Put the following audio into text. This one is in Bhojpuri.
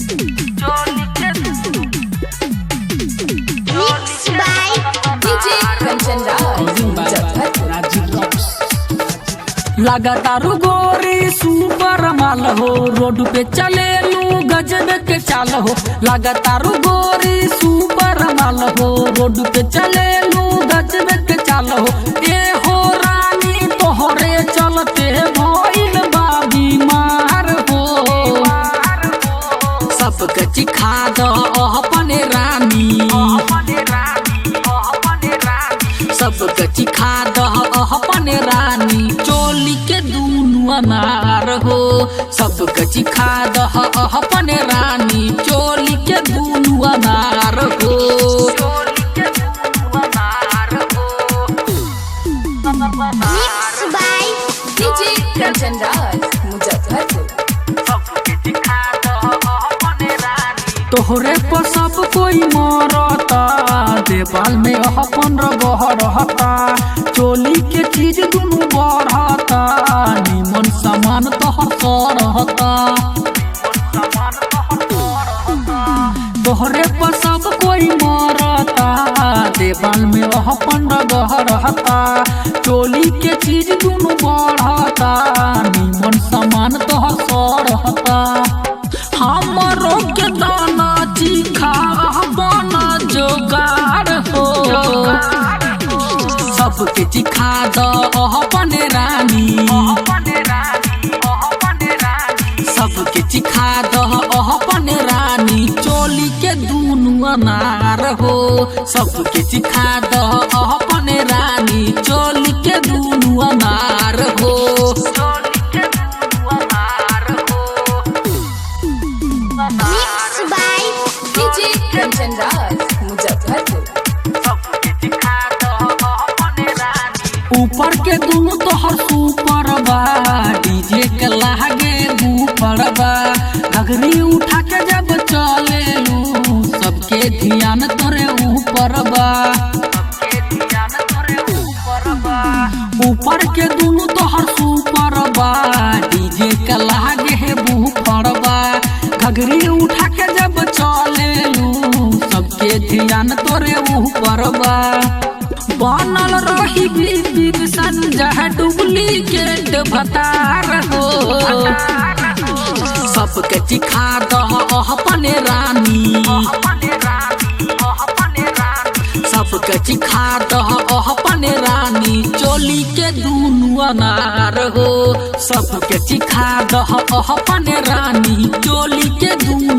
Mixed by DJ Kanchan Raj Muzaffarpur. लगातार गोरी सुपर माल हो, रोड पे चले लू गजब के चाल हो। लगातार गोरी सुपर माल हो, रोड पे चले लू गजब के चाल हो। ए हो रानी तोहरे चलते भइल बा बीमार हो। सबके चिखा दो अपने रानी, सबके चिखा दह अपन रानी, चोली के दुनु अनार हो। सबके चिखा दह अपन रानी, चोली के दुनु अनार हो। Mixed by DJ Kanchan Raj Muzaffarpur. तोहरे पर सब कोई मरता, देवाल में अपन रगह रहता। चोली के चीज दुनु बढ़ता, निमन सामान तोहर रहता। तोहरे पर सब कोई मरता, देवाल में अपन रगह रहता। चोली के चीज दुनु बढ़ता, निमन सामान तोहर रहता। हमरो के दाना चीखा बना जोगार हो। सबके चिखा दो अपन रानी, सबके चिखा दो अपन रानी, चोली के दुनु अनार हो। सबके चिखा दो अपन रानी, चोली के दुनु अनार हो। Mixed by DJ Kanchan Raj Muzaffarpur. ऊपर के दुनु तोहर सुपर बा, डीजे के लागे ऊपर बा। घघरी उठा के जब चले लू, सबके ध्यान तोरे ऊपर बा। ऊपर के दुनु तोहर सुपर बा, डीजे के लागे ऊपर बा। घघरी उठा के जब चले लू, सबके ध्यान तोरे ऊपर बा। बनल रही बीबी संजय डुप्लीकेट भतार हो। सबके चिखा दह अपन रानी, सबके चिखा दह अपन रानी, चोली के दुनु अनार हो। सबके चिखा दह अपन रानी, चोली के दुनु